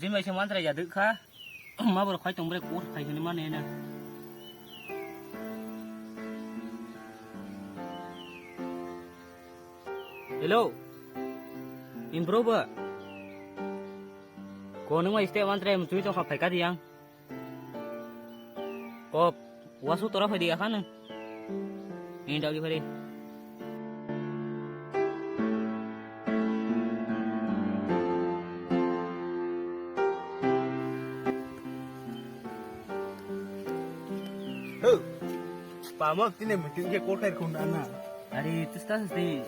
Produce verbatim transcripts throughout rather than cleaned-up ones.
Tini bai se mantra ya duk kha. Ma bor khai tong bre kur khai hini mane na. Hello. Improve. Ko nung mai ste mantra mutui tong kha phai ka diang. Kop, wasu tora phai di akhan. Ni dagi phai di. Ho. Pamok tine meeting ke kotai khun ana. Ari, tus tas di.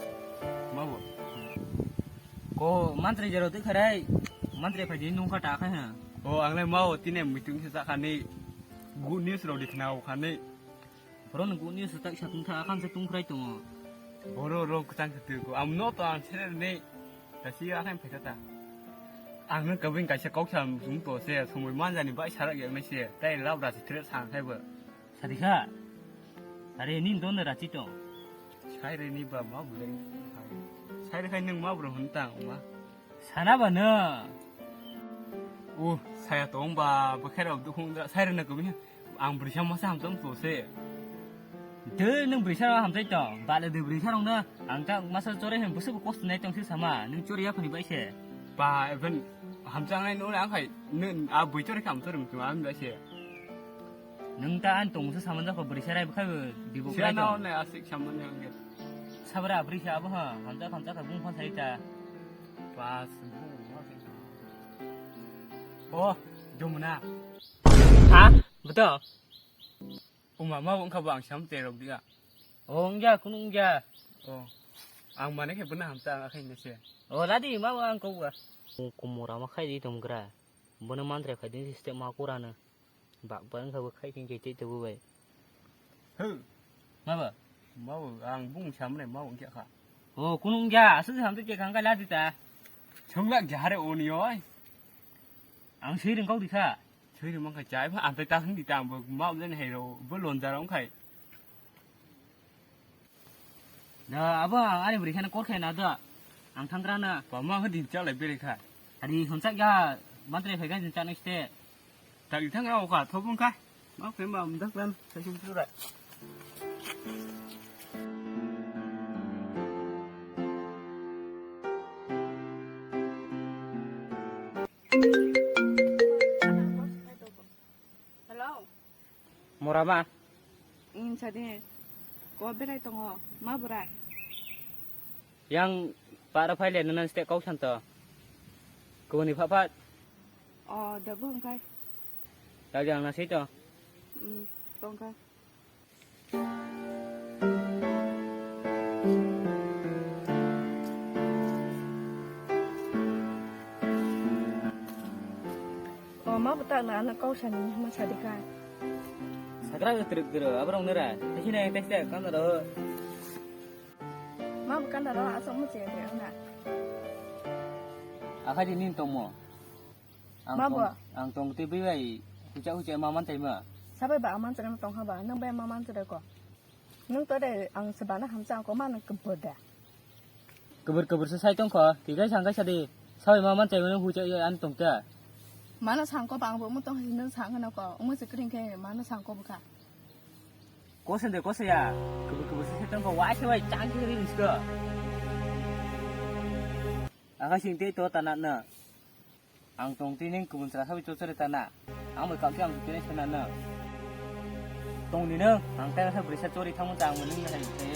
Mabo. Ko mantra jero tu kharai. Mantra phai di nung kha ta kha ha. O, ang lai mao tine meeting se sakani. Good news rok di khna o khani. Boro ni good news tak sa tungtha akhan se tungkhrai tongo. Boro rok kwchang se twi ko. Am no to ang sere ni. Ta si akhan phaisa ta. Ang no kabin kaisa kok sa sung to se somoi manjani bai sarak yak nai se. Tai lab ra se thre sang khai bo. Sadikha. Are ni don ra chi to. Sai re ni ba ma bu le. Sai re khai nung ma bro hun ta ma. Sana ba no. O, saya tong ba, bwkhe rok dukhung da, sai rwna kwbini. Ang bwrwi sama sa hamjam to se. De nung bwrwi sa hamjai tong, bale de bwrwi sa rong na, ang ta masa chore hem busu kost nai tong se sama, nung chore ya khoni bai se. Ba, even hamjang nai nung ang khai, nung a bwrwi chore kham chore mtu am bai se. Nung ta an tong se sama da ko bwrwi sa rai bwkha bibo Sia kai na tong. One asik sama ne ang. Sabra bwrwi sa abo ha, hamjak hamjak bung phan sai ta. Pas. Oh, Jomuna. Ha? Betul? Uma ma wngkha bo ang sam terok dia. Oh, wngya, kunu wngya. Oh. Ang mane khe bwna hamsa ang akhai nese. Oh, ladi ma ang kau ga. Kumura ma khai di tomgra. Bono mantre khai di step ma kurana. Bak bak wngkha bo khai khe khe tei tebo bai. Hw. Ma ba? Ma bo ang bung samne ma wngkha kha. Oh, kunu wngya, aswk hamtwi khe khangkha ladi ta. Chwnglak jahare oni oi. Ang swi ring kau di kha. Swi ring mangkha chai pha, ang tai ta hwn di ta, ang bo ma wngya hai ro, bo lonja rong khai. Da, abo ang ani bwrwi kheno kor khe na da. Ang thangkra na. Pama hwn din chalai bere kha. Ani hwnsak ya, mantre phai ga jin cha next day. Tak di thang rao kha, thobung kha. Ma khe ma mdak lan, sai sum pura. Hello. Mora ma. In sadi. Ko berai tongo. Ma bora. Yang para phai le nana ste kau santo. Ko ni pha pha. O da bong kai. Lagi ang nasi to. Hmm, tong kai. O ma bwtak na ano kau sani ma sadi kha. Sakra twrwk twrwk aborok nera. Thaisi nai thaisi kanda ro. Ma bwkanda ro asok muchung de wngna. Akhai di nin tongmo. Ang Ma tong, bo? Ang tong tei bwi bai hucha hucha ma man tai ma. Sabai ba aman chana tong haba, nang bai ma man chana ko. Nang to de ang sebana hamcha ko ma nang kebor da. Kebor kebor se sai tong ko, tigai sang kai sadi. Sabai ma man tai ma nang hucha ya an tong ta. Mana sang ko bang bo mu tong hin nang sang na ko, umu se kring ke mana sang ko bukha. Kosen de kose ya, kebor kebor se sai tong ko, wai se wai chang kiri nis ko. Aka sing te to tanat na. Ang tong tini kubun chwla sabai chochori tana. Ang bai kau khe ang tini sana na. Tong ni no, ang tena sa brisa chori thamu ta ang ning hai te.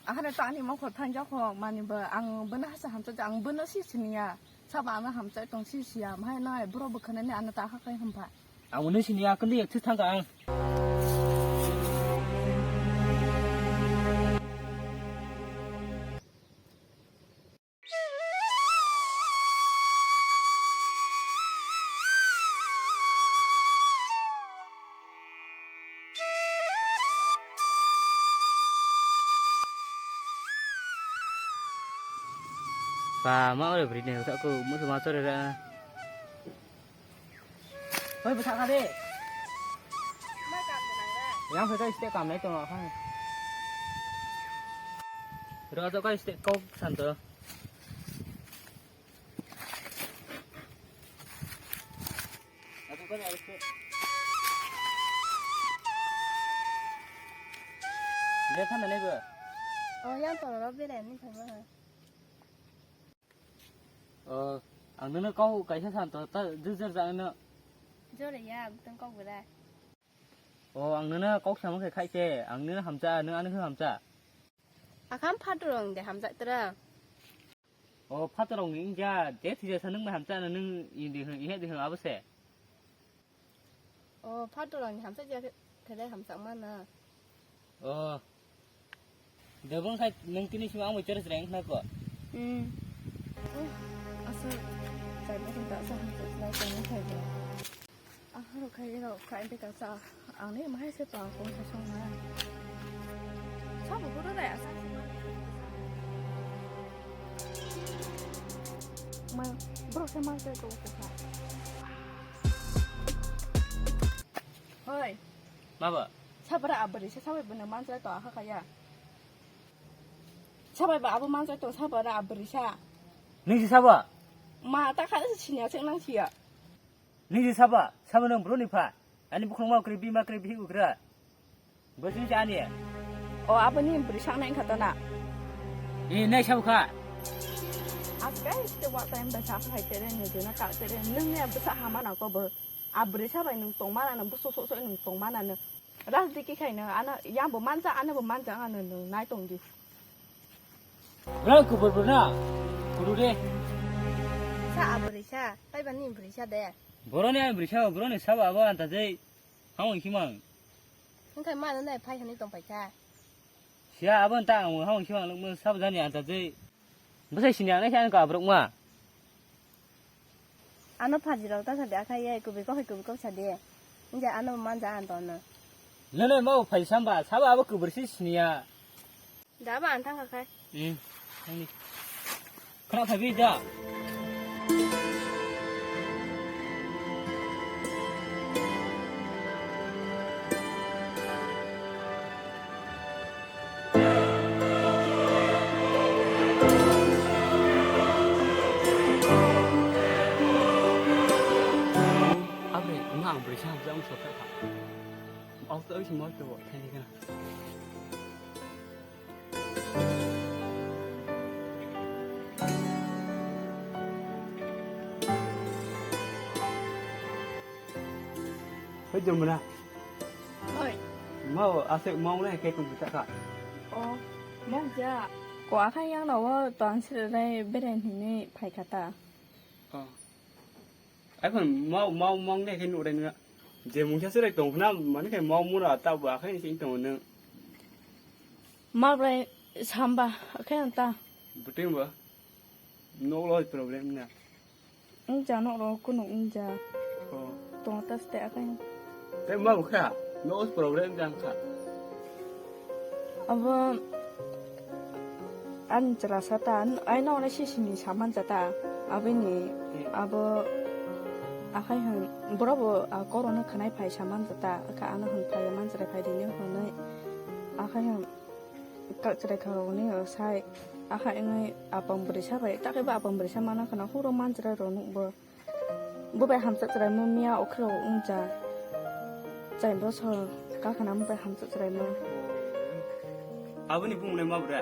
Ahare to ani mokho thangjak kho mani ba ang bana hasa hamcha ang bana si siniya. Saba ano hamcha tong si siya. Mai nai bro bwkhana ni ano ta kha kai hampha. Ang ning siniya kali ek thang ang. Ba, ma ore bri ne, ta ko musu ma chore ra. Hoi, bwsa kha de. Yang phai kai ste kam nai tong kha. Ro to kai ste kok san to. Bethana nego. Oh, yang toro ro bere ni phai ma. Oh, ang nono kau kaisa san to ta jujur ja no. Jore ya, tang kau bera. Oh, ang nono kau sama khe khai khe, ang nono hamcha, nung ani hamcha. Akham phaturong de hamjak tra. O phatorok ni wngya, je thwijasa nwng bai hamchano nwng indi hwn, ihe di hwn abo se. O phatorok ni hamchak ya khe, khe hamchak mano. O. Debong khai nwng tini sima amo chores reng khna ko. Hmm. Asa, chai mo ta sa hamchak lai chai mo khai. Ahoro khai rok khai de ka sa. Ang ni mahai se tong kong sa song na. Sa bu buru re asa. Ma, bro se ma se to ko ha. Hoi. Ma ba? Sa bara abri sa sa bai bana man sa to aha kaya. Sa bai ba abu man sa to sa bara abri sa. Nung si sa ba? Ma ta kha si sinya se nang siya. Niji sabo, sabo nwng bro ni pha. Ani bukhung ma kri bi ma kri bi ugra. Bwswng se ani. O aboni bwrwi sak nai kha to na. E nai sabo kha. Askai te wa time bai sa khai tere ni jena ka tere nwng ne bwsa hama na ko bo. A bwrwi sa bai nwng tong mana nwng bwso so so nwng tong mana nwng. Rajniti khai no, ano yang bo manja, ano bo manja, ano no nai tong di. Bro, kubur bro na. Kudu de. Sa abri sa, tai bani bri sa de. Boro ni abri sa, boro ni sabo abo anta jai. Hamo himang. Hingkai ma no nai phai hani tong pai kha. Sia abo anta ang hamo himang lok mo sabo jani anta jai. Bwsai sini ang nai khe ani kabrok ma. Ano phaji rok ta sadi akhai ye kubui kok hai kubui kok sadi. Inja ano manja an tono. Nene mau phai samba sabo abo kubur si siniya. Da ba an thang kha khai. Hmm. Thangni. Khana phai bi da. Abre, wngkha ang bwrwi sa hamjak wng sokha kha. Auto wngsi mosto bo thani gana. Hoi, Jomuna. Oi. Mau aswk mau nai khe tong bwsa kha. O, mau ja. Ko akhai yang no wo tong sire rai beren hini phai kha ta. O. Ai phone mau mau mau nai khe nuk rai nung. Je mungsa sire tong khna mani khe mau mura ta bo akhai ni sing tong nung. Mau rai samba akhai ta. Buting ba. Nok lo problem na. Wngja nok ro kunu wngja. Oh. Tong ta ste akai. Te ma bukha. Nok problem jang kha. Abo ani chwla sa ta, ai nok na sisini saman ja ta. Abini abo akai han boro bo a koro no khanai phai saman ja ta. Aka ano han phai man chwrai phai dini hwnwi akai han. Kak chwrai kha rok ni sai akha wngwi apang bwrwi sa bai, takhe bo apang bwrwi sa mana khana huro man chwrai rok nuk bo. Bo bai hamchak chwrai mo miya okhe rok wngcha. Chai bosor ka khana mo bai hamchak chwrai mo. Aboni bumung nai ma bwra?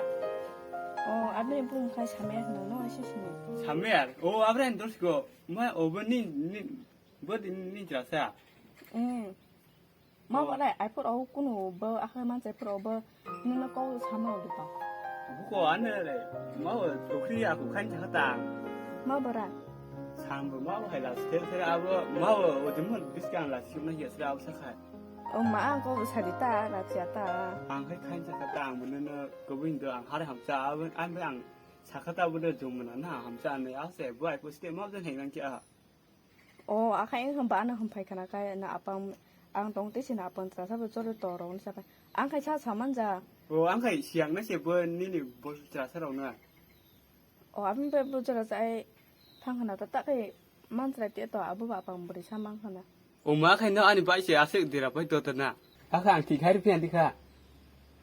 O, aboni bumung khai Samer hwno, no ase sini. Samer? O, abra ni dosko. Ma, o, bo ni, ni, bo ni, ni chwla sa? Mm. Ma Oh. Barai, ai phoro kunu bo akhai manchai phoro bo nino kok sama di ba. Buko ane re, ma o tokri aku khan chakha ta. Ma barai. Sam bo ma o hai la sel sel abo ma o o jumon biskang la sumna hiya sel abo sakha. O ma ang kok sadi ta la chia ta. Ang khai khan chakha ta ang bo nino kobin do ang hare hamcha abo ang ang sakha ta bo do jumna na hamcha ne ase bo ai ko ste ma den heng nang kia. O, akhai wng hwnba ano hwnphai khna khe na apang, ang tong tei sini apang chwla sabo choli to rok ni sapai. Ang khai sa saman ja. O, ang khai siyang na se bo nini bo chwla sa rok na. O, aboni bai bo chwla sa ai thang khna ta ta khai man chwla te to abo ba apang bwrwi sa mang khna. O ma khai no ani bai se aswk dira pai to to na. Akha ang thik hai rw phiya dikha.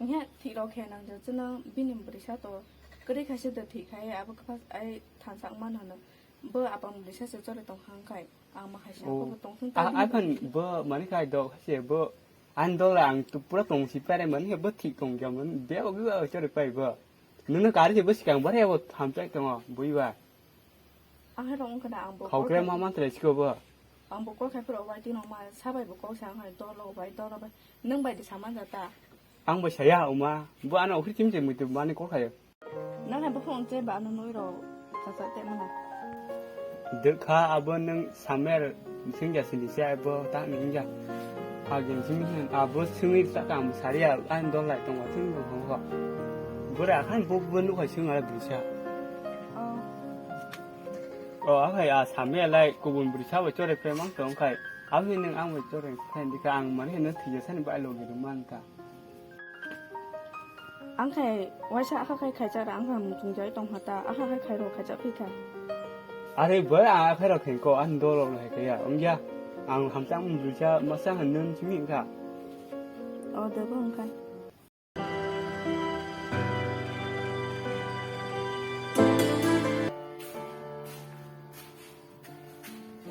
Nya thik rok khe nang ja chwno bini bwrwi sa to. Kwrwi khai se do thik khai abo kha ai thansa wng man hwno. Bo apang bwrwi sacha chore tong kha wngkhai. Ang ma hai sa Oh. ko bo tong thung Ah, tang. Aphan bo mani khai do se bo. Ang dol ang tu pura tong si pare mani bo thik tong kya man. Be ogi ba chore pai bo. Nunu kari se bo sikang bare bo thamchai tongo bui ba. Ang hai rong kana ang bo. Khokre ma man tre siko bo. Ang bo kol khai pura wai tino ma sabai bo kol sa ang hai dol lo bai dol lo bai. Nung bai de saman jata. Ang bo saya uma. Bo ano okhri chim chim muitu mani kol khayo. Nang hai bukhung che ba no noi ro. Sa sa te mana. Dekha abo nang samer singja sini se abo ta ni ja. Ha gen sini hen abo singir ta kam saria an dol lai tong wa thung ho ho. Bura khan bo bo nu khai sing ala bisa. Oh. Oh, akhai a samer lai kubun brisa bo chore pe mang tong khai. Abhi nang ang bo chore khai dikha ang mani no thija sani bai lo gi man ta. Ang khai waisa akha khai khaijak ra, ang khai muchung jai tong kha ta, akha khai khai rw khaijak phi kha. Are bai ang akha rw khe ko an dol rw hai kaya. Ongya ang hamchang mung duisa masa han nun chimi kha. O de bo wng kha.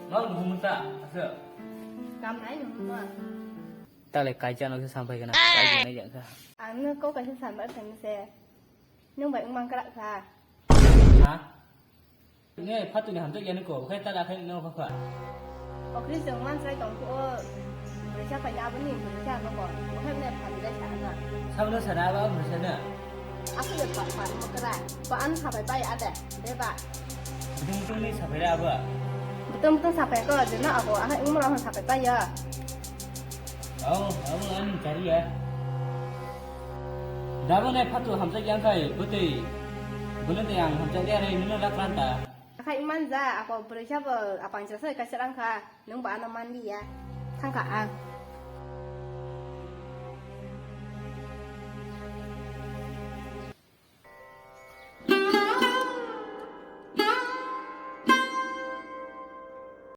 Mal muhumta asa. Kam nai muhumta. Tale kaijano se sampai kana, kaijano ya ka. Ang no ko kaisa sambar thang se. Nung bai wngmang krak kha. Ha? Ne, phatuni hamjak yani ko, khai tala khai no kha kha. Okri jong man sai tong ko, brisa pai abo ni brisa no ko. Okri ne phamjai sa na. Sabno sana ba brisa na. Aku ya pa pa mo kra. Ba an sabai pai ada. Deba. Betul betul ni sabai abo. Betul betul sabai ko, jeno abo, aha umur ahon sabai pai ya. Oh, abo ani cari ya. Dabo ne phatu hamjak yang kai, butui. Bune te ang hamjak ya re, nuna rak ranta. Akhai iman ja, ako bwrwi sabo apang sa sai kaisa rang kha, nung ba ano man li ya. Thang kha ang.